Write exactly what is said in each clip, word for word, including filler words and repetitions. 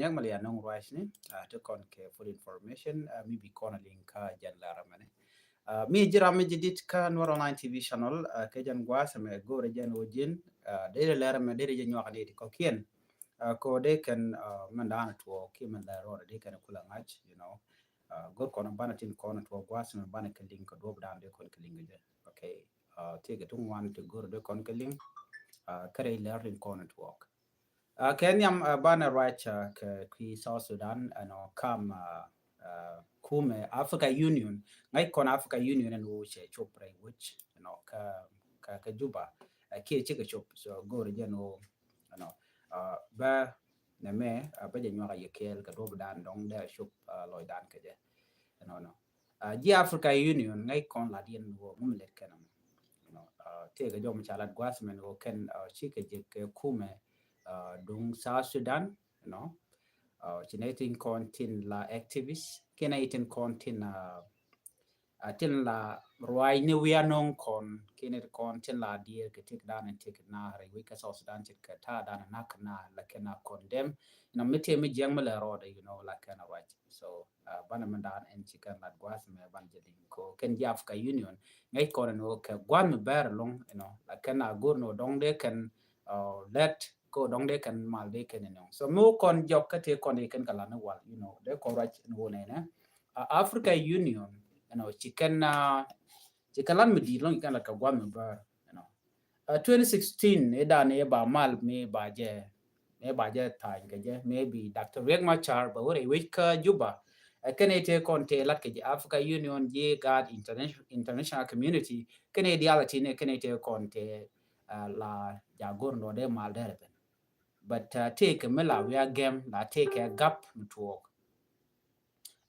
Nyak mal ya nong ruac ni, ah, te kɔn kɛ full information, ah, mi bi kɔn a link kä jɛn la ramani. Ah, mi ji̱ ram mi ji̱ dit kä Nuer Online T V channel, ah, kɛ jɛn guas mɛ go̱o̱rɛ jɛn wä ji̱n, ah, dee lɛ lɛr mɛ dee jɛ nyuak ni ti kɔkiɛn. Ah, ko dee kɛn, ah, mɛn da̱a̱n tuɔ ki mɛn lɛ rɔɔdɛ dee kɛn kula ŋa̱c, you know. Ah, go̱o̱r kɔn banɛ tin kɔn tuɔ guas mɛ banɛ kɛ link kɛ duɔp da̱a̱n dee kɔn kɛ link jɛ. Okay. Ah, ti kɛ tuŋ wan ti go̱o̱r dee kɔn kɛ link. Ah, kɛ rɛy lɛr tin kɔn tuɔk. Ah, kɛ nhiam, ah, banɛ ruac, ah, kɛ kui̱ South Sudan, ɛnɔ kam, ah, ah, kumɛ Africa Union, ŋäc kɔn Africa Union ɛn wä cɛ cop rɛy wec, ɛnɔ kä, kä, kä Juba, ah, kiɛ cikɛ cop, so go̱o̱rɛ jɛn wä, ɛnɔ, ah, bä nɛ mɛ, ah, bä jɛ nyuak a yɛ kɛɛl kɛ duɔp dan dɔŋ dee a cop, ah, lɔc dan kɛ jɛ, ɛnɔ, ɛnɔ. Ah, ji̱ Africa Union ŋäc kɔn lat yɛn wä ŋum lɛt kɛn ɛmɔ. You know, ah, tëëkɛ jɔm ca lat gua̱th mɛn wä kɛn, ah, cikɛ jek kɛ kumɛ, ah, duŋ South Sudan, you know. Ah, ci nɛ tin kɔn tin la activist, kinɛ tin kɔn tin, ah, ah, tin la ruac ni wi̱i̱ anɔŋ kɔn, kinɛ kɔn tin la diɛɛr kɛ tik dan in tik na rɛy wi̱c kɛ South Sudan cit kɛ ta̱a̱ dan in nak na la kɛn a condemn. You know, mi tëë mi jiɛŋ mi lɛ rɔɔdɛ, you know, la kɛn a ruac. So, ah, banɛ mɛn dan ɛn ci kɛn lat gua̱th mɛ ban jɛ liŋ ko kɛn ji̱ Africa Union ŋäc kɔn ɛn wä kɛ gua̱th mi bɛr ɛlɔŋ, you know, la kɛn a go̱r ni wä dɔŋ dee kɛn, ah, lɛt ko dɔŋ dee kɛn mal dee kɛn ɛn wä. So mi wä kɔn jɔk kä tëë kɔn dee kɛn kɛ lat ni wal, you know, dee kɔn ruac ɛn wä nɛnɛ. Ah, Africa Union, you know, ci kɛn, ah, ci kɛn lat mi di̱i̱t ɛlɔŋ ci kɛn lat kɛ gua̱th mi bɛr, you know. Uh, twenty sixteen idan iba mal mi ba jɛ, mi ba jɛ tha̱a̱ny kɛ jɛ, maybe Doctor Riek Machar ba wä rɛy wec kä Juba. Uh, kɛn ite kɔn te lat kɛ jɛ Africa Union, ji̱ gaat internation-, international community, kɛn i dial ti ni kɛn ite kɔn te, uh, la jagor nɔ de mal dɛrɛ ben. But, uh, te kɛ mi la wi̱i̱ a gɛm, la te kɛ gap mi tuɔɔk.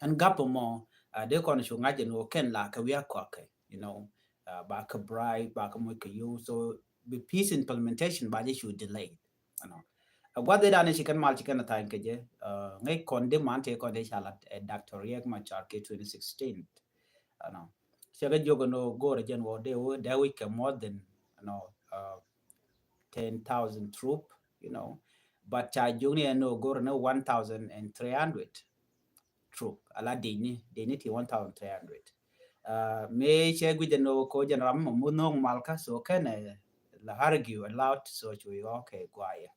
Ɛn gap mɔ, uh, dee kɔn cu ŋa̱c ɛn ɣöö kɛn la kɛ wi̱i̱ a kɔakɛ, you know, uh, ba kɛ bribe, ba kɛ moc kɛ yio̱w, so bi peace implementation ba jɛ cu delay, you know. A gua̱th idan ci kɛn mal ci kɛn a tha̱a̱ny kɛ jɛ, uh, ŋäc kɔn di man tëë kɔn di ca lat, uh, Doctor Riek Machar kɛ twenty sixteen, you know. Cɛ kɛ jiök ɛn ɣöö go̱o̱rɛ jɛn wä dee wä dee wi̱c kɛ more than, you know, uh, ten thousand troop, you know. But ca jiök ni ɛn ɣöö go̱o̱rɛ ni one thousand and three hundred troop, ala dini, dini ti one thousand three hundred. Uh, mi cɛ guic ɛn ɣöö ko jɛn ram mɔ mu nhöŋ mal kä, so kɛn, eh, la argue a lot, so cu yɔ kɛ guayɛ.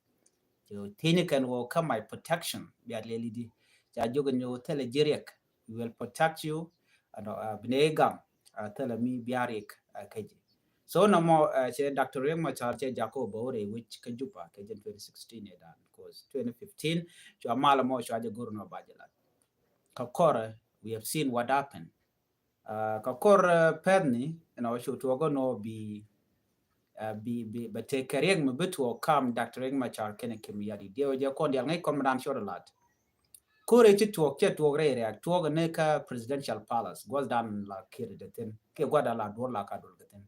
Cu thi̱ni kɛn ɣöö kä my protection, bia lɛli di. Ca jiök ɛn ɣöö thilɛ ji̱ Riek, we will protect you, and, uh, bi nɛ gam, uh, thilɛ mi bia Riek, uh, kä ji̱. So nɔmɔ, uh, cɛ Doctor Riek Machar cɛ jakä bä wä rɛy wec kä Juba kɛ jɛn twenty sixteen idan, 'cause twenty fifteen cua mal mɔ cua jɛ go̱r nɔ ba jɛ lat. Kä kɔrɛ, we have seen what happened. Uh, kä kɔr, uh, pɛth ni, you know, cu tuɔk nɔ bi, uh, bi, bi, bɛ te kɛ Riek mi bi tuɔk kam Doctor Riek Machar kɛnɛ Kiir Mayardit. Diɛw jɛ kɔn dial ŋäc kɔn mi dan cɔt lat. Kore ci tuɔk, cɛ tuɔk rɛy rɛ̈ɛ̈k, tuɔk ni kä Presidential Palace, gua̱th dan la Kiir dee thi̱n, kiɛ gua̱th dan la duɔr la ka duɔl kɛ thi̱n.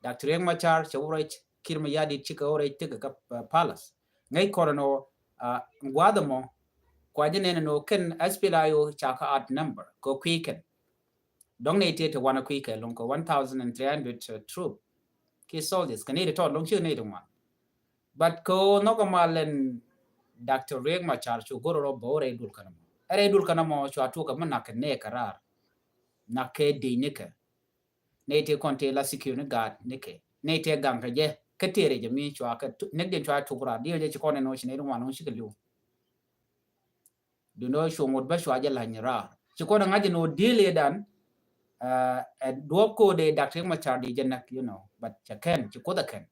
Doctor Riek Machar cɛ wä rɛc, Kiir Mayardit cikɛ wä rɛc tekɛ kä, uh, palace. Ŋäc kɔn nɔ, uh, gua̱th mɔ, kua jɛ nɛn nɔ kɛn S P L A I O ca kä outnumber kɛ kui̱ kɛn. Dɔ̱ŋ nɛy tëë te wanɛ kui̱ kɛ lo̱ŋ kɛ one thousand and three hundred, uh, troop. Kiɛ soldiers, kɛ nɛy te tɔt lo̱ŋ ci nɛy te ŋuan. But kɛ ɣöö nhɔkɛ mal ɛn Doctor Riek Machar cu go̱r rɔ bä wä rɛy dul kɛn mɔ. Ɛ rɛy dul kɛn mɔ cua tuɔk kɛ mi nak kɛ nɛy kɛ raar. Nak kɛ dec ni kɛ. Nɛy tëë kɔn tëë la security guard ni kɛ. Nɛy tëë gaŋ kɛ jɛ. Kä tëë rɛy jɛ mi cua kɛ tu-, nek jɛ cua tuk raar. Diɛw jɛ ci kɔn ɛn ɣöö ci nɛy ti ŋuan lo̱ŋ cikɛ li̱w. Duundɛ cu ŋot bä cua jɛ la̱ny raar. Ci kɔn ɛ ŋa̱c ɛn ɣöö di̱i̱l i̱ dan, uh, ɛ duɔ̱ɔ̱p ko̱o̱dɛ Doctor Riek Machar di jɛ näk, you know, but cɛ kɛn, ci Kuoth ɛ kɛn.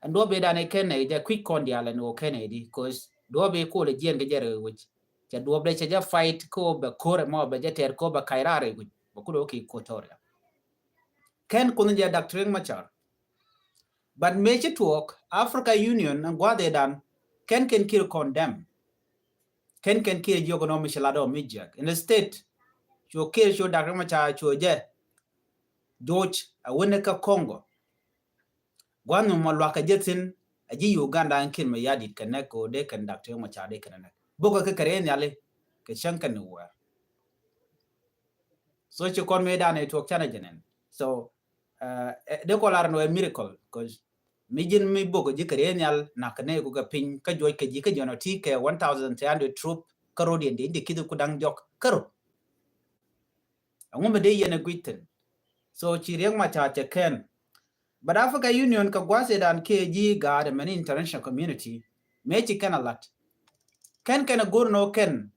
Ɛn duɔ̱ɔ̱p i̱ dan i̱ kɛn ɛ jɛ kui̱c kɔn diaal ɛn ɣöö kɛn ɛ di, 'cause duɔ̱ɔ̱p i̱ ko̱o̱l ɛ jiɛn kɛ jɛ rɛy wec. Cɛ duɔ̱ɔ̱p dee cɛ jɛ fight ko̱o̱p bɛ ko̱r ɛmɔ bɛ jɛ tɛɛr ko̱o̱p bɛ kac raar rɛy wec. Bɛ kulɛ wä kɛ Equatoria. Kɛn Kuoth ni jɛ Doctor Riek Machar. But mëë ci tuɔɔk, Africa Union ɛn gua̱a̱th ëëdan, kɛn kɛn Kiir condemn. Kɛn kɛn Kiir jiök ɛn ɣöö mi ci lat ɣöö mi jiäk. Instead, cuɛ Kiir cuɛ Doctor Riek Machar cuɛ jɛ joc a wä ni kä Congo. Gua̱a̱th mi mɔ luakä jɛ thi̱n, a ji̱ Uganda ɛn Kiir Mayardit kɛ näk kɛ ɣöö dee kɛn Doctor Riek Machar dee kɛn näk. Bukɛ kɛ kɛ rɛy nhiali, kɛ cäŋ kɛn ni wäär. So ci kɔn mëëdan ɛ tuɔɔk canɛ jɛ nɛn. So, uh, eh, dee kɔ lar ɛn ɣöö ɛ miracle, 'cause Mi ji̱n mi bok ji̱ kɛ riey nhial nak kɛ nɛy ku kɛ piny kä juɔc kɛ ji̱ kä jɔn ɔ ti kɛ one thousand three hundred troop kä road yɛn di di kithi ku da̱ŋ diɔk kä rot. Ɛŋu mi dee yɛn ɛ guic thi̱n? So ci Riek Machar cɛ kɛn. But Africa Union kɛ gua̱th idan kiɛ ji̱ gaat ɛmɛni international community mëë ci kɛn a lat. Kɛn kɛn a go̱r nɔ kɛn,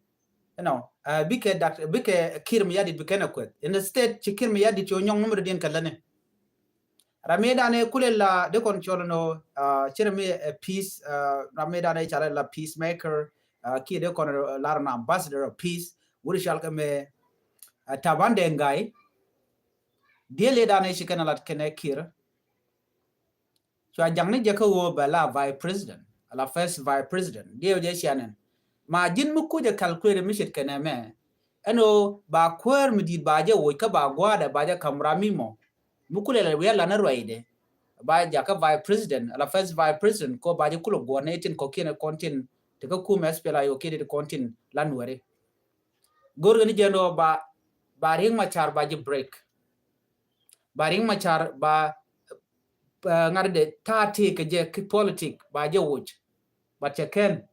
you know, uh, bikɛ dak bikɛ Kiir Mayardit bi kɛn a kueth. In the state ci Kiir Mayardit ci onyɔŋ numɛr diɛn kɛ läni. Ram mi dan ɛ kulɛ la de kɔn cɔl nɔ, uh, ci ram mi ɛ peace, uh, ram mi dan ɛ ca la peacemaker, uh, kiɛ de kɔn lar na ambassador of peace. Wuri cal kɛ mɛ, uh, Taban Deng Gai. Diɛ lɛ dan ɛ ci kɛn a lat kɛn ɛ Kiir. Cua jaŋni jɛ kä ɣöö bɛ la vice president, ala first vice president. Diɛ wä jɛ cia nɛn. Ma ji̱n mi kucɛ calculate mi ce̱tkɛ nɛmɛ. Ɛn ɣöö ba kuäär mi di̱i̱t ba jɛ woc kä ba gua̱a̱dɛ ba jɛ ka̱m ram mi mɔ. Mi kulɛ lɛ wiɛl lanä ruacdɛ. Ba jakä vice president, ala first vice president, ko ba jɛ kulɛ guɔ̱r ni tin kɔ̱kiɛn kɔn tin ti kä kumɛ S P L A I O kiɛ ti kɔn tin la Nuɛri. Go̱rkɛ ni jɛn ɣöö ba, ba Riek Machar ba jɛ break. Ba Riek Machar ba, uh, ŋa̱t dee ta̱a̱ tëëkɛ jɛ ki politik ba jɛ woc. But cɛ kɛn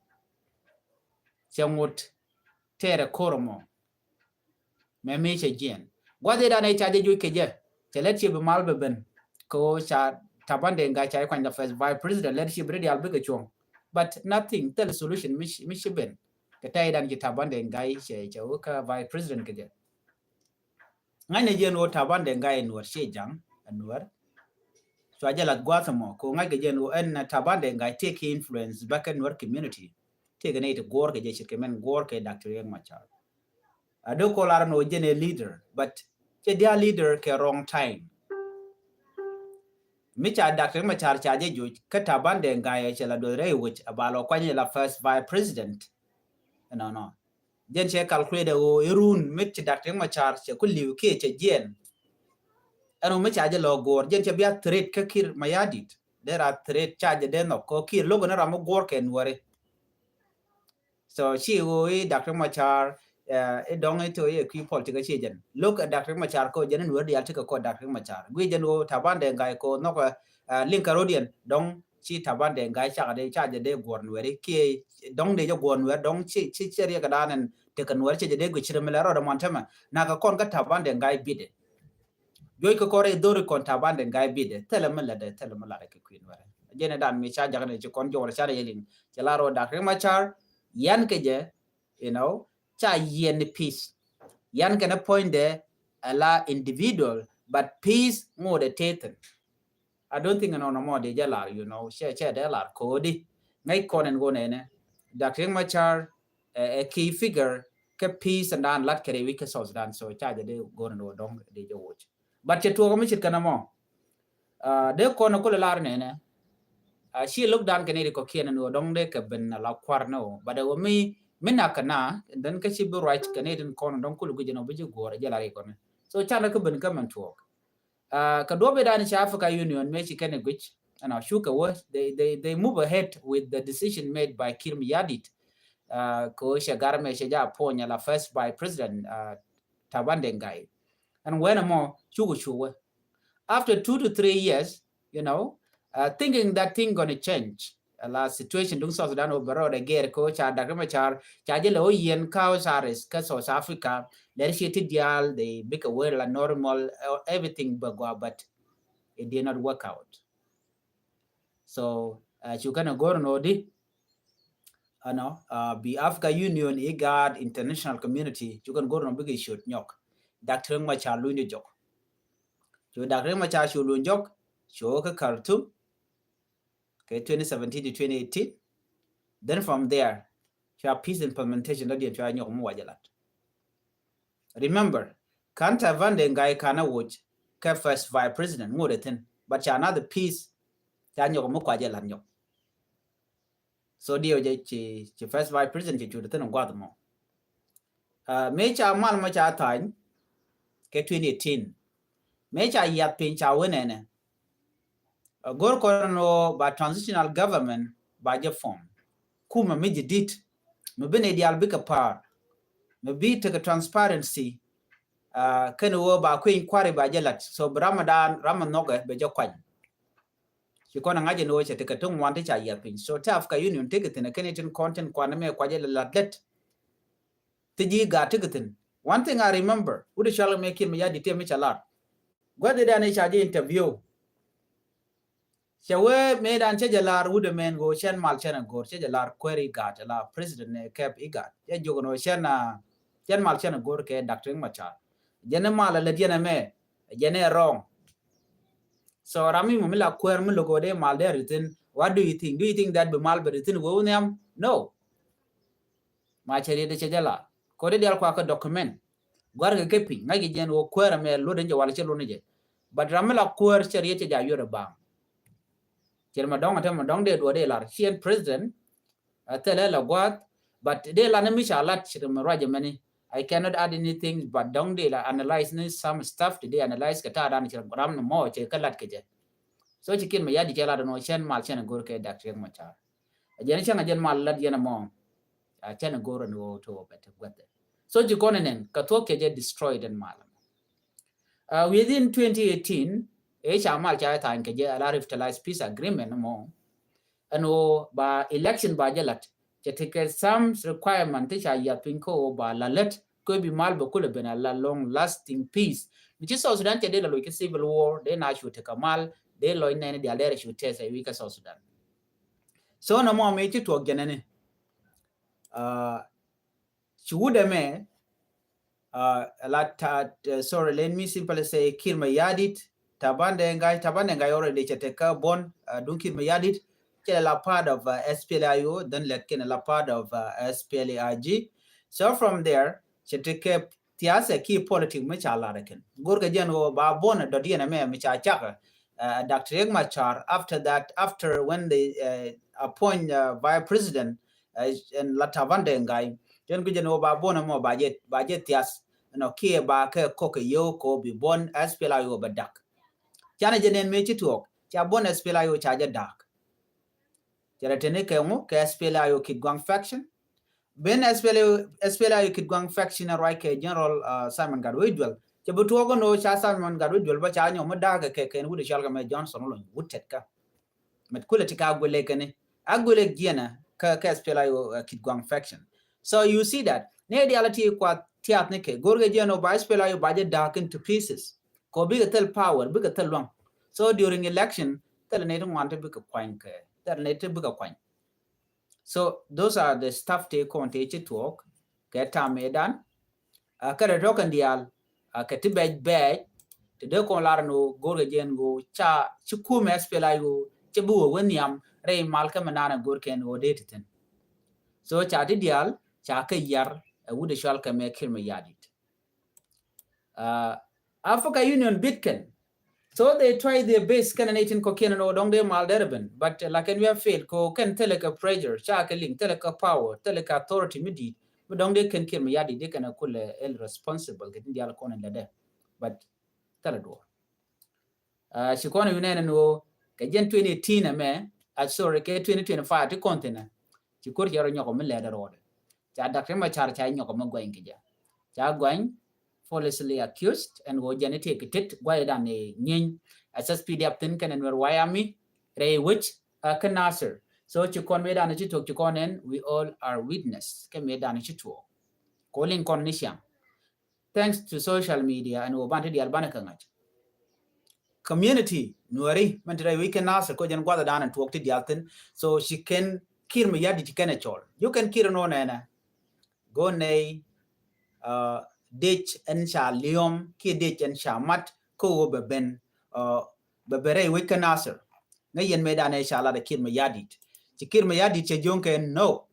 cɛ ŋot tɛɛrɛ ko̱r mɔ. Mɛ mi cɛ jiɛn gua̱th idan ɛ ca jɛ joc kɛ jɛ. Cɛ lɛt ciɛ bi mal bɛ ben. Kɛ ɣöö ca Taban Deng Gai ca jɛ kuany the first vice president, lɛt ciɛ bi rɛ diaal bikɛ cuɔ̱ŋ. But nothing, thil solution mi ci ben. Kɛ ta̱a̱ idan ci Taban Deng Gai cɛ, cɛ wä kä vice president kɛ jɛ. Ŋa̱cnɛ jɛn ɣöö Taban Deng Gai ɛ Nuɛr, ciɛ jaŋ ɛ Nuɛr. Cua jɛ lath gua̱a̱th ɛmɔ kɛ ɣöö ŋa̱ckɛ jɛn ɣöö ɛn Taban Deng Gai tëëkɛ influence bakä Nuɛr community. Tëëkɛ nɛy ti guɔ̱ɔ̱rkɛ jɛ ce̱tkɛ mɛn guɔ̱ɔ̱rkɛ Doctor Riek Machar. A dee kɔ lar ɛn ɣöö jɛn ɛ leader, but cɛ diaal leader kɛ wrong time. Mi ca Doctor Riek Machar ca jɛ joc kä Taban Deng Gai ɛ cɛ la duɔth rɛy wec a ba lɔ kuany ɛ la first vice president. Ɛnɔnɔ. Jɛn cɛ calculate ɣöö irun mi ci Doctor Riek Machar cɛ ku li̱w kiɛ cɛ jiɛn. Ɛn ɣöö mi ca jɛ lɔ guɔ̱ɔ̱r jɛn cɛ bia threat kä Kiir Mayardit. Dee ra threat ca jɛ dee nhɔk kɛ Kiir lo̱k ni ram mi guɔ̱ɔ̱r kɛ Nuɛri. So ci ɣöö i̱ Doctor Riek Machar, eh, i̱ dɔ̱ŋ i̱ to̱ i̱ kui̱ politik kä ci jɛn. Lo̱k Doctor Riek Machar kɛ jɛn in Nuɛri diaal ti kɛ kɔ Doctor Riek Machar. Gui̱ jɛn ɣöö Taban Deng Gai kɛ nhɔk, eh, liŋ kä road yɛn dɔ̱ŋ ci Taban Deng Gai cakɛ dee ca jɛ dee guɔ̱r Nuɛri kiɛ dɔ̱ŋ dee jɛ guɔ̱r Nuɛri dɔ̱ŋ ci, ci, ci riɛk kɛ da̱a̱n ɛn tekɛ Nuɛri cɛ jɛ dee gui̱ ci rɛ mi lɛ rɔɔdɛ muan tämɛ. Nakɛ kɔn kä Taban Deng Gai bidɛ. Juɔc kɛ kɔn rɛy dho̱ri kɔn Taban Deng Gai bidɛ. Thilɛ mi lätdɛ, thilɛ mi lätdɛ kɛ kui̱ Nuɛri. Jɛn ɛ dan mi ca jakä ni ci kɔn jɔwrɛ ca rɛ yɛ liŋ. Cɛ la rɔɔ Doctor Riek Machar, yan kɛ jɛ, you know, ca yiɛn ni peace. Yan kɛn ɛ puɔ̱nydɛ ɛ la individual, but peace ŋot ɛ tethin. I don't think nɔnɔ mɔ dee jɛ lar, you know, cɛ, cɛ dee lar kodi. Ŋäc kɔn ɛn ɣöö nɛnɛ Doctor Riek Machar, eh, ɛ key figure kä peace and dan lat kɛ rɛy wi̱c kä South Sudan, so ca jɛ dee go̱r ɛn ɣöö dɔ̱ŋ dee jɛ woc. But cɛ tuɔɔk mi ce̱tkɛ nɔmɔ. Ah, dee kɔn ɛ kulɛ lar nɛnɛ. Ah, ci lo̱k dan kɛ ni ri kɔ̱kiɛn ɛn ɣöö dɔ̱ŋ dee kɛ ben a la kua̱r ni ɣöö. But ɛ ɣöö mi, mi nak kɛ na, and then kä ci bi ruac kɛ ni ri kɔn dɔ̱ŋ kulɛ guic ɛn ɣöö bi ji̱ guɔ̱ɔ̱r ɛ jɛ lar ikɔn. So can rɛ kä ben kä mɛn tuɔɔk. Ah, kɛ duɔ̱p i̱ dan ci Africa Union mëë ci kɛn ɛ guic, ɛn ɔ cukɛ wä, they, they, they move ahead with the decision made by Kiir Mayardit. Ah, kɛ ɣöö cɛ gar mɛ cɛ jɛ appoint ala first vice president, ah, Taban Deng Gai. Ɛn wɛn ɛmɔ cukɛ cu wä. After two to three years, you know, uh, thinking that thing gonna change. Ala situation duŋ South Sudan wä bɛ rɔɔdɛ gɛr kɛ ɣöö ca Doctor Machar ca jɛ lɛ wä yiɛn kä Osiris kä South Africa. Lɛr ci ti diaal, they bikɛ wä la normal, uh, everything bɛ gɔaa, but it did not work out. So, uh, cu kɛn ɛ go̱r nɔ di, ɛnɔ, uh, bi Africa Union, IGAD, international community, cu kɛn go̱r nɔ bikɛ ciöt nyɔk. Doctor Riek Machar luny di jɔk. Cu Doctor Riek Machar cu luny jɔk, cu kä Khartoum, kɛ twenty seventeen to twenty eighteen. Then from there, cua peace implementation dɔ̱diɛn cua nyɔk mi wa jɛ lat. Remember, kan Taban Deng Gai kan a woc kɛ first vice president ŋot ɛ thi̱n, but ca another peace ca nyɔk mi kua jɛ lat nyɔk. So diɛ wä jɛ ci, ci first vice president ci cut ɛ thi̱n in gua̱th mɔ. Ah, mëë ca mal mɔ ca tha̱a̱ny kɛ twenty eighteen. Mëë ca yiath piny ca wen ɛnɛ. Ah, go̱r kɔn ɛn ɣöö ba transitional government ba jɛ form. Kumɛ mi jɛ dit. Mi bi nɛy diaal bikɛ pa̱a̱r. Mi bi tekɛ transparency. Ah, kɛn ɣöö ba kui̱ny kua̱ri ba jɛ la̱t. So bi Ramadan, Ramadan nhɔkɛ bɛ jɛ kuany. Ci kɔn a ŋa̱c ɛn ɣöö cɛ tekɛ ti ŋuan ti ca yiath piny. So ti Africa Union tekɛ thi̱n ɛ kɛn itin kɔn tin kuan mɛ kuacɛ lɛ lath lät. Ti ji̱ gaat tekɛ thi̱n. One thing I remember, wut cɔal mɛ Kiir Mayardit tëë mi ca lar. Gua̱th idan i̱ ca ji̱ interview. Cɛ wee mëëdan cɛ jɛ lar wut ɛmɛn ɣöö cɛn mal cɛn a go̱r, cɛ jɛ lar kuäär i̱ gaat la president ni kɛp i̱ gaat. Cɛ jiök ɛn ɣöö cɛn a, cɛn mal cɛn a go̱r kɛ Doctor Riek Machar. Jɛn i̱ mal a lät yɛn ɛmɛ, jɛn i̱ wrong. So ram mi mɔ mi la kuäär mi lo̱k ɣöö dee mal dee ri thi̱n. What do you think? Do you think that bi mal bɛ ri thi̱n wee wä nhiam? No. Ma cɛ riet cɛ jɛ la. Kodi dial kua kɛ document. Guar kɛ kɛ piny, ŋa̱c kɛ jɛn wä kuäär ɛmɛ luɔt in jɛ wal cɛ luɔt ni jɛ. But ram mi la kuäär cɛ riet cɛ ja yuɔr ɛ baŋ. Cɛ ma dɔŋ ɛ tɛ ma dɔŋ dee duɔ dee lar. Ci ɛn president, a thilɛ la gua̱th, but dee la ni mi ca lat ci ri mi ruac ɛmɛni. I cannot add anything, but dɔŋ dee la analyze ni some stuff ti dee analyze kɛ ta̱a̱ dan ci ram ni mɔ cɛ kɛ lat kɛ jɛ. So ci Kiir Mayardit cɛ lat ɛn ɣöö cɛn mal cɛn a go̱r kɛ Doctor Riek Machar. A jɛn cäŋ a jɛn mal lat yɛn ɛmɔ. A cɛn a go̱r ɛn ɣöö to bɛ te guäthɛ. So ci kɔn ɛnɛn, kɛ thuɔ̱k cɛ jɛ destroyed ɛn mal. Uh, within twenty eighteen, ëë ca mal ca tha̱a̱ny kɛ jɛ a la revitalized peace agreement mɔ. Ɛn ɣöö ba election ba jɛ lat, cɛ tekɛ some requirement ti ca yiath piny kä ɣöö ba la lät, kä bi mal bɛ kulɛ ben a la long lasting peace. Mi ci South Sudan cɛ dee la loc kɛ civil war, dee na cu tekɛ mal, dee lɔc nɛn dial dee rɛ cu tɛth ɛ wi̱i̱ kä South Sudan. So nɔmɔ mi ci tuɔɔk jɛnɛni. Uh, Ci wut ɛmɛ, uh, la ta, uh, sorry, let me simply say Kiir Mayardit, Taban Deng Gai, Taban Deng Gai already cɛ tekɛ buɔ̱n, uh, duŋ Kiir Mayardit, cɛ la part of, uh, S P L A I O, then lɛt kɛn la part of, uh, S P L A I G. So from there, cɛ tekɛ thiathɛ ki politic mi ca lar kɛn. Go̱r kɛ jɛn ɣöö ba buɔ̱n dɔ̱diɛn ɛmɛ mi ca cak, uh, Doctor Riek Machar, after that, after when they, uh, appoint, uh, vice president, uh, ɛn la Taban Deng Gai. Jɛn ku jɛn ɣöö ba buɔ̱n ɛmɔ ba jɛ, ba jɛ thiath. Nɔ kiɛ ba kɛ kɔk kɛ yio̱w kɛ ɣöö bi buɔ̱n S P L A I O bɛ dak. Canɛ jɛ nɛn mëë ci tuɔɔk, ca buɔ̱n S P L A I O ca jɛ dak. Cɛ rɛ teni kɛ ŋu kɛ S P L A I O Kitgwang faction. Ben S P L A I O, S P L A I O Kitgwang faction a ruac kɛ General, uh, Simon Gatwec Dual. Cɛ bi tuɔɔk ɛn ɣöö ca Simon Gatwec Dual bä ca nyɔk mi da̱a̱k kɛ kɛn wut ɛ cɔal kɛ mɛ Johnson Olony wut tɛt kä. Mɛt kulɛ ti ka guilɛ kɛni. A guilɛ jiɛnɛ kä, kä S P L A I O, uh, Kitgwang faction. So you see that. Ni dial ti kua tiath ni kɛ. Go̱r kɛ jiɛn ɣöö ba S P L A I O ba jɛ da̱a̱k into pieces. Kɔ bikɛ thil power, bikɛ thil luaŋ. So during election, thil ni ti ŋuan ti bikɛ kuany kɛ. Thil ni ti bikɛ kuany. So those are the stuff ti kɔn ti ci tuɔɔk kɛ tam idan. A kɛ rɛ tɔkɛn diaal, a kɛ ti bɛc bɛc, ti dee kɔn lar ni ɣöö go̱r kɛ jɛn ɣöö ca ci kumɛ S P L A I O cɛ bi wä wä nhiam rɛy mal kɛ mɛ naan a go̱r kɛn ɣöö dee ti thin. So ca ti diaal, ca kɛ yar, ɛ wut ɛ cɔal kɛ mɛ Kiir Mayardit. Uh, Africa Union bit kɛn. So they try their best kɛn ni tin kɔ kiɛn ni ɣöö dɔŋ dee mal dee rɛ ben. But, uh, lakin we have failed kɔ kɛn thilɛ kɛ pressure, ca kɛ liŋ, thilɛ kɛ power, thilɛ kɛ authority mi di̱i̱t. Mi dɔŋ dee kɛn Kiir Mayardit dee kɛn a kulɛ, uh, held responsible kɛ tin diaal kɔn in lɛ dɛ. But thilɛ duɔr. Uh, ci kɔn yu nɛn ni ɣöö kɛ jɛn twenty eighteen ɛmɛ, uh, sorry, kɛ twenty twenty-five ti kɔn thin ɛ. Ci ko̱r cɛ rɔ nyɔkɔ mi lɛt rɔɔdɛ. Ca Doctor Machar ca nyɔkɔ mi guany kɛ jɛ. Ca guany falsely accused ɛn ɣöö jɛn itek itet guay dan inyiny. S S P D F thin kɛn ɛn wer wayami rɛy wec, uh, kä Nasir. So ci kɔn mi dan ci tok ci kɔn ɛn, we all are witness kɛ mi dan ci tuɔɔk. Kɔ liŋ kɔn ni ciaŋ. Thanks to social media ɛn ɣöö ban ti diaal banɛ kɛ ŋa̱c. Community Nuɛri mɛn ti rɛy wec kɛ Nasir kɔ jɛn guath dan ɛn tuɔɔk ti diaal thin. So ci kɛn Kiir Mayardit ci kɛn ɛ cɔl. Ju kɛn Kiir ɛn ɣöö nɛnɛ. Go̱r nɛy, uh, dec ɛn ca liɔm kiɛ dec ɛn ca mat kä ɣöö bɛ ben, uh, bɛ ben rɛy wec kä Nasir. Ŋäc yɛn mëë dan ɛ ca lat ɛ Kiir Mayardit. Ci Kiir Mayardit cɛ jiöŋ kɛ no.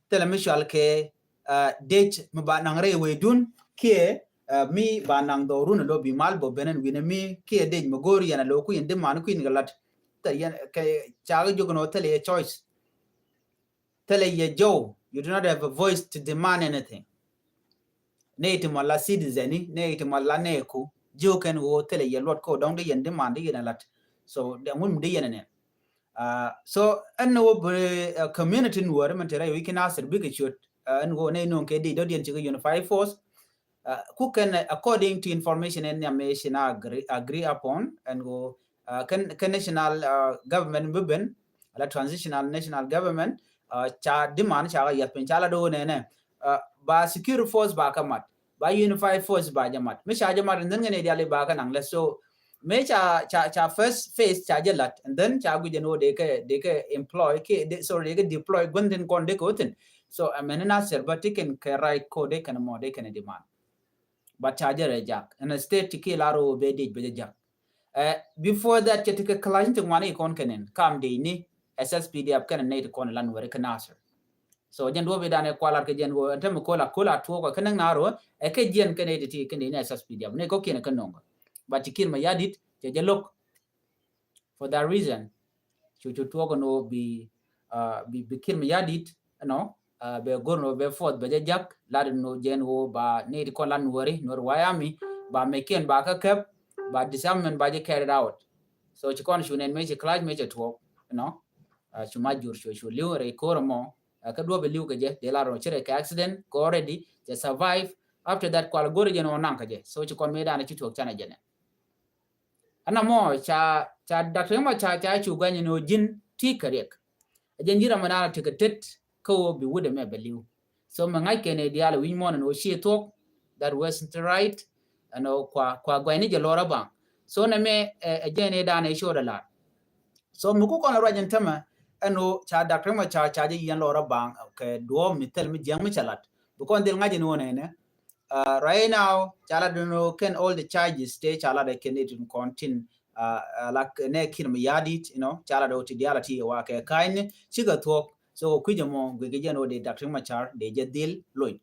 Thilɛ mi cɔal kɛ, uh, dec mi ba naŋ rɛy wecdun kiɛ, uh, mi ba naŋ dhɔrun ɛ lo̱ bi mal bä ben ɛn wi̱nɛ mi kiɛ dec mi go̱o̱r yɛn ɛ lo̱ ku yɛn di man ku yɛn kɛ lat. Thilɛ yɛn kɛ ca kɛ jiök nɔ thilɛ yɛ choice. Thilɛ yɛ jɔw, you do not have a voice to demand anything. Nɛy ti mɔ la citizen ni, nɛy ti mɔ la nɛɛku, jiök kɛn ɣöö thilɛ yɛ luɔt kä dɔ̱ŋ di yɛn demand di yɛn a lat. So dee ŋun mi di yɛn a nɛn. Uh, so ɛn ni wä bi, uh, community Nuɛri mɛn ti rɛy wec kä Nasir bikɛ ciöt, uh, ɛn ɣöö nɛy nööŋ kɛ di dɔ̱diɛn ci kɛ unified force. Uh, ku kɛn, uh, according to information ɛn nhiam ɛ ci na agree, agree upon ɛn ɣöö uh, kä, kä national, uh, government mi ben, ala transitional national government, uh, ca demand ca kɛ yɛth piny ca la do̱ nɛnɛ, uh, ba security force ba kɛ mat, ba unified force ba jɛ mat. Mi ca jɛ mat, and then ŋɛn i̱ diali ba kɛ naŋ lɛ. So mi ca, ca, ca first phase ca jɛ lat, and then ca guijɛ ni wä dee kɛ, dee kɛ employ kɛ, dee, sorry, dee kɛ deploy gua̱n tin kɔn dee kɛ wä thin. So, uh, mɛn in a ser ba ti kɛn kɛ right ko dee kɛn mɔ dee kɛn demand. But ca jɛ rɛ jak. And a state ti ki la ro be dee bɛ jɛ jak. Uh, before that, cɛ ti kɛ clash ti ŋuani kɔn kɛn in kam dee ni S S P D F kɛn nɛy ti kɔn lan wɛri kɛ Nasir. So jɛn duɔ̱p i̱ danɛ kualar kɛ jɛn wä ɛn tɛmɛ kola kola tuɔkɔ kɛ näŋ na rɔ ɛ kɛ jiɛn kɛ nɛy ti ti kɛ nɛy ni S S P D F ni kɔ kiɛn kɛ no̱ŋ. But ti Kiir Mayardit cɛ jɛ lo̱k. For that reason, cu cu tuɔkɔ ni wä bi, uh, bi, bi Kiir Mayardit, you know, uh, bɛ go̱r ni wä bɛ forth bɛ jɛ jak lat ni wä jɛn wä ba nɛy ti kɔn lat ni wä ri ni wä ri wayami ba mɛ kiɛn ba kä kɛp ba disarmament ba jɛ carried out. So ci kɔn cu nɛn mɛ ci clash mɛ cɛ tuɔk, you know. Uh, cu ma jur cu cu liw rɛy ko̱r mɔ, uh, kä duɔp liw kɛ jɛ dee la rɔ ci rɛy kɛ accident kɛ already cɛ survive. After that kual go̱r jɛ ni wä naŋ kɛ jɛ. So ci kɔn mɛ danɛ ci tuɔk canɛ jɛ nɛ. Ɛn amɔ ca, ca Doctor Riek Machar ca cu guany ni wä ji̱n ti kɛ riɛk. Ɛ jɛn ji̱ ram mɛ danɛ ti kɛ tet kä wä bi wut ɛmɛ bɛ liw. So mɛ ŋa̱c kɛn ɛ diaal wi̱ny mɔn ɛn ɣöö ci thuɔ̱k, that wasn't right. Ɛn ɣöö kua, kua guayni jɛ lɔr a baŋ. So nɛ mɛ, ɛ, ɛ jɛn ɛ dan ɛ ci ɣöö dɛ lar. So mi ku kɔn la ruac ɛn tämɛ ɛn ɣöö ca Doctor Riek Machar ca jɛ yiɛn lɔr a baŋ kɛ duɔ̱ɔ̱p mi thil mi jiɛŋ mi cɛ lat. Bi kɔn dhil ŋa̱c ɛn ɣöö nɛnɛ. Uh, right now ca lat ɛn ɣöö kɛn all the charges tëë ca lat ɛ kɛn it in kɔn tin, uh, uh, la nɛ Kiir Mayardit, you know, ca lat ɣöö ti diaal a ti wa kɛ ka̱ny ni cikɛ thuɔ̱k. So kui̱c ɛmɔ guic kɛ jɛn ɣöö dee Doctor Riek Machar dee jɛ dhil loc.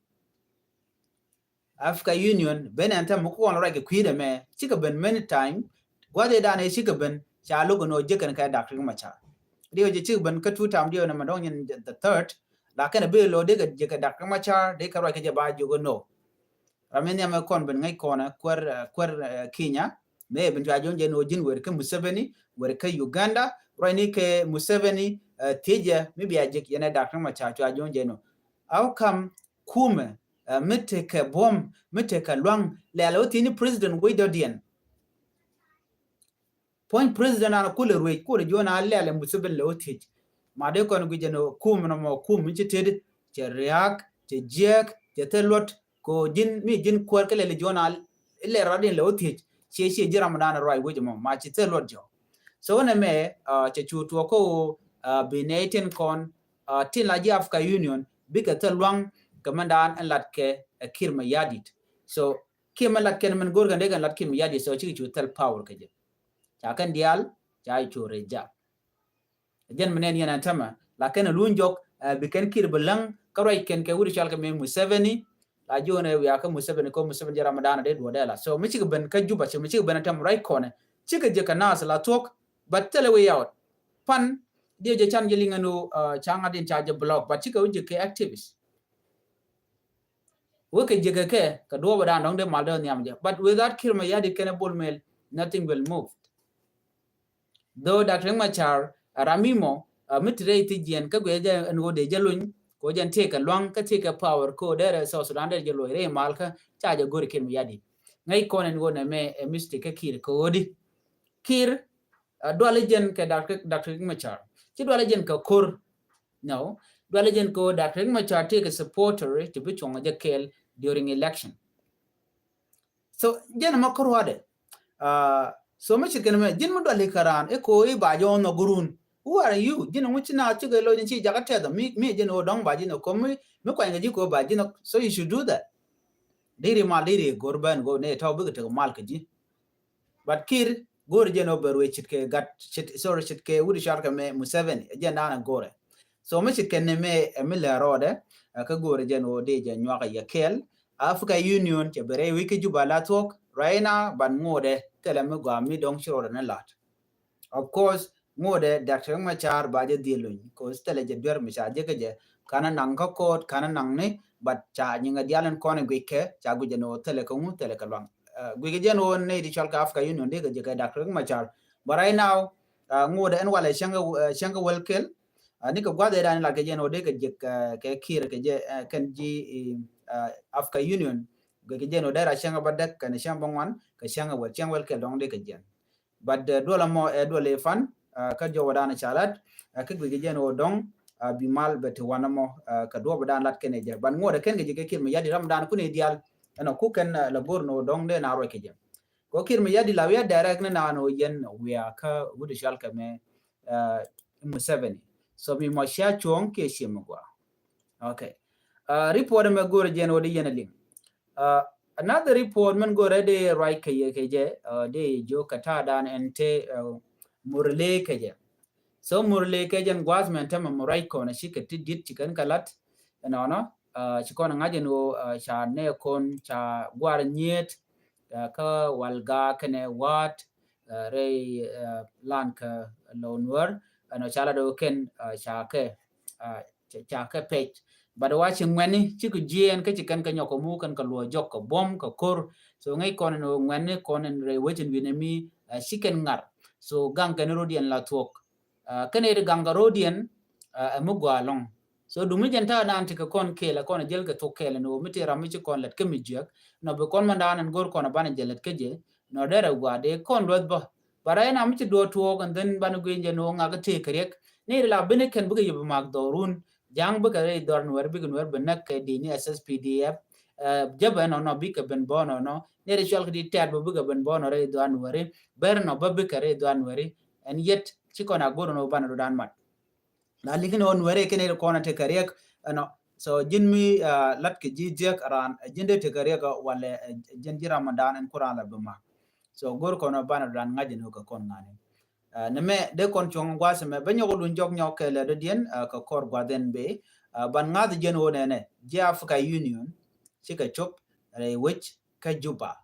Africa Union ben ɛn tɛm mi kuɔn ruac kɛ kui̱dɛ mɛ cikɛ ben many time. Gua̱th ëë danɛ cikɛ ben ca lo̱k ɛn ɣöö jek kɛn kɛ Doctor Riek Machar. Diɛ jɛ cikɛ ben kä two time diɛ nɛ mɛ dɔ̱ŋ nyin the third. Lakin a bi lo̱ dee kɛ jek kɛ Doctor Riek Machar dee kɛ ruac kɛ jɛ ba jok ɛn ɣöö ram in nhiam ɛ kɔn ben ŋäc kɔn ɛ kuäär, eh, kuäär, eh, Kenya. Mëë ben cua jo̱o̱n jɛ ni wä ji̱n wër kä Museveni, wër kä Uganda, ruacni kɛ Museveni, eh, thiecɛ mi bia jek yɛn ɛ Doctor Riek Machar cua jo̱o̱n jɛ ni wä. How come kumɛ, eh, mi tekɛ buɔ̱m, mi tekɛ luaŋ, lɛl wä thiecni president wec dɔ̱diɛn? Puɔ̱ny president an kulɛ ruec kulɛ jiɔn a lɛl ɛ Museveni lɛ wä thiec. Ma dee kɔn guic jɛ ni wä kum nɔmɔ kum mi ci tet, cɛ riaak, cɛ jiɛɛk, cɛ thil luɔt, ko ji̱n mi ji̱n kuäär kä lɛl jiɔn a lɛl rɔ̱diɛn lɛ wä thiec. Ciɛ ciɛ ji̱ ram dan ruac wec mɔ ma ci thil luɔt jɔ. So nɛ mɛ, uh, cɛ cu tuɔk kä wä, uh, bi nɛy tin kɔn, uh, tin la ji̱ Africa Union bikɛ thil luaŋ kɛ mɛn dan ɛn lat kɛ, uh, Kiir Mayardit. So Kiir mɛ lat kɛn mɛn go̱r kɛn dee kɛn lat Kiir Mayardit, so cikɛ cu thil power kɛ jɛ. Ca kɛn diaal ca cu rɛy jak. Jɛn mi nɛn yɛn ɛn tämɛ la kɛn a luny jɔk, eh, bi kɛn Kiir bi läŋ kä ruac kɛn kɛ wut cɔal kɛ mi Museveni. La jiɔn ɛ wiaa kä Museveni kä Museveni jɛ Ramadan dee duɔdɛ la. So mi cikɛ ben kä Juba, ci mi cikɛ ben a tɛm ruac kɔnɛ cikɛ jɛ kɛ nas la thuɔk. But thilɛ way out. Pan diɛ jɛ can jɛ liŋɛ ni, uh, ca ŋa̱t in ca jɛ block, but cikɛ wä jɛ kɛ activist. Wekɛ jekɛ kɛ kɛ duɔ̱ɔ̱p dan dɔ̱ŋ dee mal dee nhiam jɛ. But without Kiir Mayardit kɛnɛ Bol Mel, nothing will move. Though Doctor Riek Machar a ram mi mɔ, a mi ti rɛy thi jiɛn kä guiɛ jɛ ɛn ɣöö dee jɛ luny kɛ ɣöö jɛn tekɛ luaŋ kä tekɛ power kɛ ɣöö dee rɛ South Sudan dee jɛ luɔc rɛy mal kä ca jɛ go̱ri Kiir Mayardit. Ŋäc kɔn ɛn ɣöö nɛ mɛ ɛ mistake kä Kiir kɛ ɣöö di Kiir, a, duali jɛn kɛ Doctor, Doctor Riek Machar. Ci duali jɛn kɛ ko̱r. No. Duali jɛn kɛ Doctor Riek Machar tekɛ supporter ti bi cuɔŋ jɛ kɛɛl during election. So jɛn ma ko̱r wadɛ. Uh, so mi cit kɛn mɛ ji̱n mi duali kɛ raan i̱ ko i̱ ba jɛ ɔn nɔ gurun. Who are you? Ji̱n ŋuci na cikɛ lo ji̱n ci jakä tɛth mi, mi ji̱n ɣöö dɔ̱ŋ ba ji̱n ɔ ko̱ mi, mi kuany kɛ ji̱ ko ba ji̱n ɔ. So you should do that. Diri mal diri go̱r ben go̱ ne tɔ̱ bikɛ tek mal kɛ ji̱. But Kiir go̱r jɛn ɔ bɛ ruëë cit kɛ gat, cit, sorry, cit kɛ wut cɔal kɛ mɛ Museveni, jɛn da̱a̱n ɛ go̱rɛ. So mi cit kɛ ni mɛ ɛ mi lɛ rɔɔdɛ, ɛ kä go̱r jɛn ɔ dee jɛ nyuak ɛ yɛ kɛɛl. Africa Union cɛ bɛ rɛy wi̱c kä Juba la thuɔ̱k, right now, ban ŋo̱dɛ, thilɛ mi gɔaa mi dɔ̱ŋ ci rɔɔdɛ ni lat. Of course, ŋo̱dɛ Doctor Riek Machar ba jɛ dhil luny, 'cause thilɛ jɛ duer mi ca jɛ kä jɛ, kanɛ naŋ kä court, kanɛ naŋ ni, but ca nyiŋɛ dial in kɔn in guic kɛ, ca guic jɛ ni ɣöö thilɛ kä ŋu, thilɛ kä luaŋ. Uh, guic kɛ jɛ ni ɣöö ni di cɔl kɛ Africa Union di kɛ jɛ kɛ Doctor Riek Machar. But right now, uh, ŋo̱dɛ ɛn walɛ cäŋ kɛ, uh, cɛŋ kɛ wäl kɛl, uh, ni kɛ gua̱th ɛ dan in lat kɛ jɛ ni ɣöö di kɛ jɛ, uh, kɛ Kiir kɛ jɛ, uh, kɛn ji̱, uh, Africa Union, guic kɛ jɛ ni ɣöö dee ra cäŋ kɛ bädäk, kɛn cäŋ bäŋuan, kɛ cäŋ kɛ wäl, cäŋ wäl kɛl dɔ̱ŋ di kɛ jɛ. But duɔl ɛmɔ ɛ duɔl ɛ fan kä jɔwä dan ca lat kä guic jɛ jɛn ɣöö dɔŋ bi mal bɛ ti wanɛ mɔ kä duɔp dan lat kɛn ɛ jɛ ban ŋuɔt ɛ kɛn kɛ jɛ kɛ Kiir Mayardit ram dan kun ɛ dial. Ɛn ɔ ku kɛn la go̱r ni ɣöö dɔŋ dee na ruac kɛ jɛ kɛ Kiir Mayardit la wiaa direct ni naan ɣöö yɛn wiaa kä wut ɛ cual kɛ mɛ Museveni. So mi mɔ cia cuɔ̱ŋ kiɛ cie mi gua. Okay. Report mɛ go̱r jɛn ɣöö di yɛn ɛ liŋ. Another report mɛn go̱rɛ dee ruac kɛ yɛ kɛ jɛ dee yɛ jiök kɛ ta̱a̱ dan ɛn te Murle kɛ jɛ. So Murle kɛ jɛn gua̱a̱th mɛn tämɛ mɛ ruac kɔn ci kɛ ti di̱t ci kɛn kɛ la̱t ɛnɔnɔ ci kɔn ŋa̱c ɛn ɣöö ca nɛ kɔn ca gua̱r nyiet kä Walgak kɛnɛ Waat rɛy lan kä Lou Nuer ɛnɔ ca lat ɣöö kɛn ca kɛ ca kɛ pɛc. But wa ci ŋuɛni ci kɛ jiɛɛn kä ci kɛn kɛ nyɔk kɛ mu kɛn kɛ luɔ jɔk kɛ buɔ̱m kɛ ko̱r. So ŋäc kɔn in ŋuɛni kɔn in rɛy wecin wi̱nɛ mi ci kɛn ŋar. So gaŋ kɛn rodiɛn la thuɔk kɛn iri gaŋ kɛ rodiɛn ɛ mi gua lɔŋ. So dumi jɛn ta̱a̱ dan ti kɛ kɔn kɛɛl ɛ kɔn ɛ jäl kɛ thok kɛɛl ɛn ɣöö mi ti ram mi ci kɔn lät kä mi jiäk nɔ bi kɔn mɛn dan ɛn go̱r kɔn ɛ banɛ jɛ lät kä jɛ nɔ derɛ gua dee kɔn luɛth bä. But right now mi ci duɔ̱ɔ̱r tuɔɔk and then banɛ guic jɛ ni ɣöö ŋak kä tëë kɛ riɛk ni ri la bini kɛn bikɛ yop mak dhɔrun ja̱a̱ŋ bikɛ rɛy dhɔr Nuɛri bikɛ Nuɛri bi näk kɛ di ni S S P D F. Jäbɛ nɔnɔ bikɛ ben bɔnɔ nɔ ni ri cual kɛ di tɛt bä bikɛ ben bɔnɔ rɛy dhɔr Nuɛri ber nɔ bä bikɛ rɛy dhɔr Nuɛri. And yet ci kɔn a go̱r nɔ banɛ ru dan mat. La likin ɣän weri kini ri kɔn a tekɛ riɛk ɛnɔ. So ji̱n mi lat kɛ ji̱ jiɛk ran ji̱n dee tekɛ riɛk walɛ ji̱n ji̱ Ramadan ɛn ku ran la bi ma. So go̱r kɔn a banɛ dan ŋa̱c ɛn wä kɛ kɔn ŋa̱ni. Ni mɛ dee kɔn cuɔ̱ŋ gua̱a̱th mɛ bä nyɔk luny jɔk nyɔk kɛ lɛ dɔ̱diɛn kɛ kɔr gua̱a̱th ɛn bee ban ŋa̱th jiɛn wä nɛnɛ ji̱ Africa Union cikɛ cop rɛy wec kä Juba.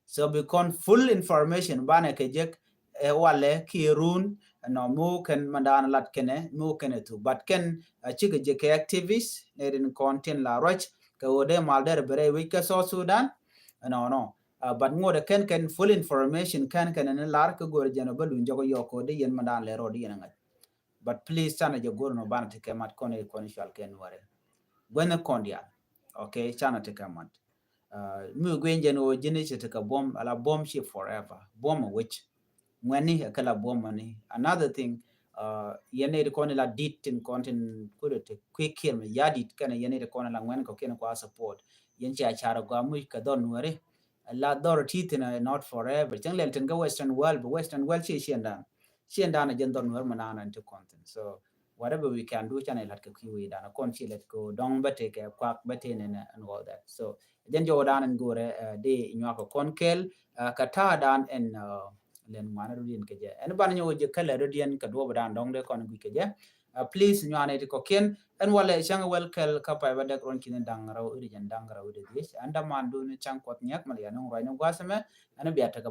So bi kɔn full information banɛ kɛ jek ɛ walɛ kiɛ run ɛnɔ mi wä kɛn mandan lat kɛnɛ mi wä kɛnɛ thu. But kɛn a cikɛ jek kɛ activist ni rin kɔn tin la ruac kɛ wä dee mal derɛ bɛ rɛy wec kä South Sudan. Ɛnɔ nɔ. But ŋot ɛ kɛn kɛn full information kɛn kɛn ni lar kä go̱r jɛn ɔ bä luny jɔk yɔk kɛ wä dee yɛn mandan lɛ rɔ dee yɛn ŋa̱c. But please canɛ jɛ go̱r nɔ banɛ ti kɛ mat kɔn ɛ kɔn cual kɛn wɛrɛ. Guɛn kɔn dial. Okay, canɛ ti kɛ mat. Mi guic jɛn ɣöö ji̱n i̱ ci tekɛ buɔ̱m ala buɔ̱m ci forever buɔ̱m a wec. Ŋuɛni ɛ kɛ la buɔ̱m ani. Another thing, yɛn i̱ ti kɔn ila dit tin kɔn tin kudu ti kui̱ Kiir Mayardit kɛnɛ yɛn i̱ ti kɔn ila ŋuɛn kɔ kiɛn kua support. Yɛn ci a car gua muc kɛ dhɔr Nuɛri. La dhɔr ti thin ɛ not forever cäŋ lɛl tin kɛ Western world bi Western world ci ciɛn dan. Ciɛn dan a jɛn dhɔr Nuɛri mi naan an ti kɔn thin. So whatever we can do canɛ lat kɛ kui̱ wi̱i̱ dan kɔn ci lat kɛ dɔŋ bä tekɛ kuak bä te nɛnɛ and all that. So jɛn jɔwä dan ɛn go̱rɛ di nyuak kɛ kɔn kɛl kɛ ta̱a̱ dan ɛn lɛn ŋuan rodiɛn kɛ jɛ ɛn ban nyɔk jɛ kɛlɛ rodiɛn kɛ duɔp dan dɔŋ dee kɔn guic kɛ jɛ. Please nyuan iti kɔkiɛn ɛn walɛ cäŋ wel kɛl kä pay bä dɛk ruɔn ki̱n daŋ rɛw iri jɛn daŋ rɛw iri dhiec ɛn daman dun cäŋ kuɔth nyiak mal ya nuŋ ruac ni gua̱a̱th ɛmɛ. Ɛn bia tekɛ